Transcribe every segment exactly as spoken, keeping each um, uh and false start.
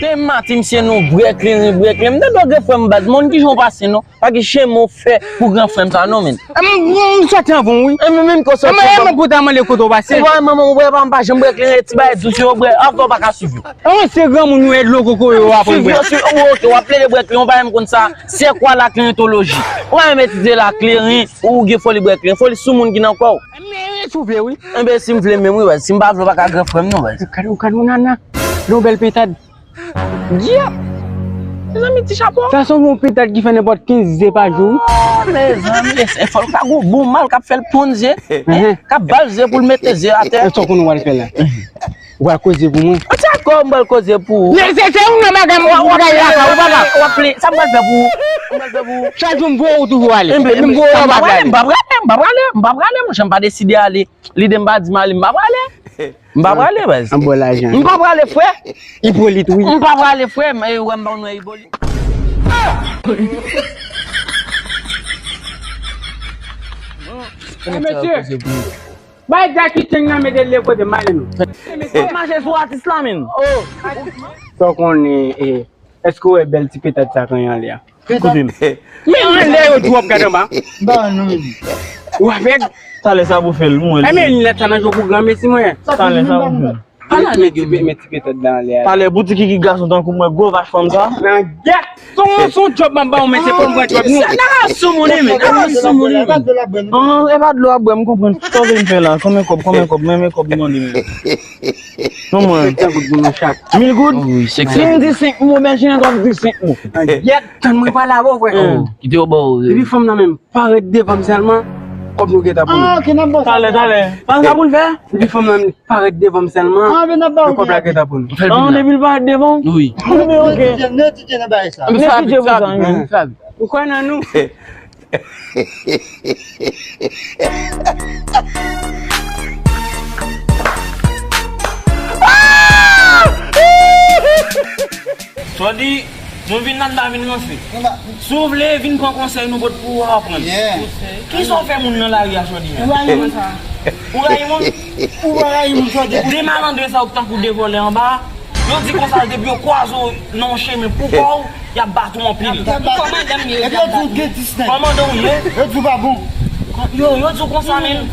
Te maten misye nou brè kleren, brè kleren. M tande w gen frè m baz. Moun kijan w pase non. Pa gen chemen w fè pou gran frè m sa non, men. M, m, m soti anvan w, wi. E men menm ke w soti anvan m. Mwen pou ta mande kote w pase. Ou pa manman w brè pa, m pa janm brè kleren, ti bagay dous yo brè. Afè w pa ka swiv yo. An, se granmoun yo, e dlo koko yo w ap pran. Swiv yo, swiv, ok, w ap plede brè kleren, w pa menm konn sa. Se kwa la kleren etoloji? Ou pa menm etidye la kleren, ou gen foli brè kleren, foli sou moun ki nan kò w. Men, si w vle, wi. Enben, si m vle menm, wi, wè. Si m pa vle, w pa ka gran frè m, non, wè. Ou gade, ou gade, ou nana. Yon bèl pentad. Dyab! Mezanmi, ti chapo. Sa sanble yon pentad ki fè nenpòt kenz ze pa jou, wi. Ah, mezanmi, e fò l ka gon bon mal k ap fè l ponn ze, hein? K ap ba l ze pou l mete ze atè. E sa w konnen w al fè la? Ou al koze pou mwen. An, sa kò m pral koze pou ou. Men se, se ou nan bagay m, ou bagay la ka, ou papa. W ap plen, sa m pral fè pou ou? Sa m pral fè pou ou? Chak jou m voye w toujou ale. Epi m voye w pa prale. M pa prale, m pa prale, m pa prale, monchè, m pa deside ale. Lide m pa di m ale, m pa prale. M pa prale, baz. An bon lajan. M pa prale, frè. Ipolit, wi. M pa prale, frè, men ou wè m pa konn wè Ipolit. Mesye. Bay Jackie Chan nan mete l de kote m ale non. Ap mache sou atis la menm. Oh. Sa w konnen, eh, èske w wè bèl ti petad sa k anlè a? Kote m? Men anlè yo twòp gad anba. Ba non men. Ou avèg? Talè sa pou fè l, mwen. E men linèt sa nan je w pou granmesi mwen. Talè sa pou fè l. Ala nèg yo met ti petad nan anlè a. Talè boutik ki gason tankou mwen, gwo vach fanm sa. Nan gèt. Son, son djòb m ap ba w, men se pou m pran djòb nou. Sa nan ap sou moun, men. Nan ap sou moun, men. An, e pa dlo ap bwè, m konprann. Sa w vle m fè la? Konbyen kòb, konbyen kòb, men, men kòb m mande, men. Non, mwen. Senk goud pou nou chak. Mil goud? Wi, senk goud. Si m di senk mo, men jen an di senk mo. Gèt, tann mwen pale avè w, frè. Kite yo ba w. Epi fanm nan menm, parèt devan m sèlman, kòb nou gentan pou nou. Ah, ok, n ap ba w sa. Talè, talè. Pandan sa pou n fè? Epi fanm nan menm, parèt devan m sèlman, ah, men n ap ba w kòb la gentan pou nou. An, depi l parèt devan? Wi. Men ok. Nou etidye, nou etidye nan bagay sa. Nou etidye pou sa, wi. Ou kwè nan nou? Jodi, nou vin la, n pa vin ranse. Si w vle, vin pran konsèy nou pot pou w aprann. Kisa w fè moun nan lari a, Jodi? Ou rayi mwen? Ou rayi mwen? Ou pa rayi moun, Jodi? De malandren sa yo k tankou de vòlè anba. Yo di konsa, depi yo kwaze w nan yon chemen pou kò w, y ap bat ou anpil. Y ap bat ou. Kòmandan m ye. Epi yo di w gen dis nèg. Kòmandan w ye. Yo di w pa bon. Yo, yo di w konsa, men.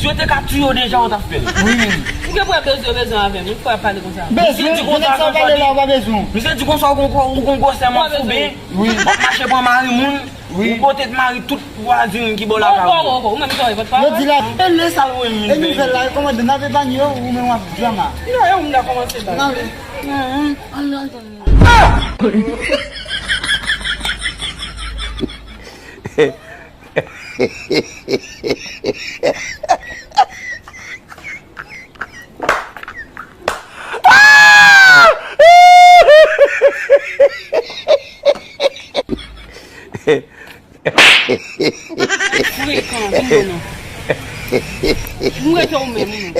Si yo te ka tiye w deja, yo t ap fè l. Wi, men. Ou gen frè bezwen, bezwen avè m, wi, frè ap pale konsa. Bezwen, gen nèg sa w pale la, ou pa bezwen. Misye di konsa, ou gon, ou gon gwosè manfoube. Wi. W ap mache pran mari moun. Wi. Ou pote mari tout vwazin ki bò lakay ou. Ou menm sa w pòt pawòl. Yo di la, e lè sa l wè m vin. E nouvèl la, yo kòmande n ap epaye yo, ou menm w ap drama. Non, e ou m ta kòmanse ba. N ale. An, an, an. Frekan, vin bon non. M rete ou menm, wi.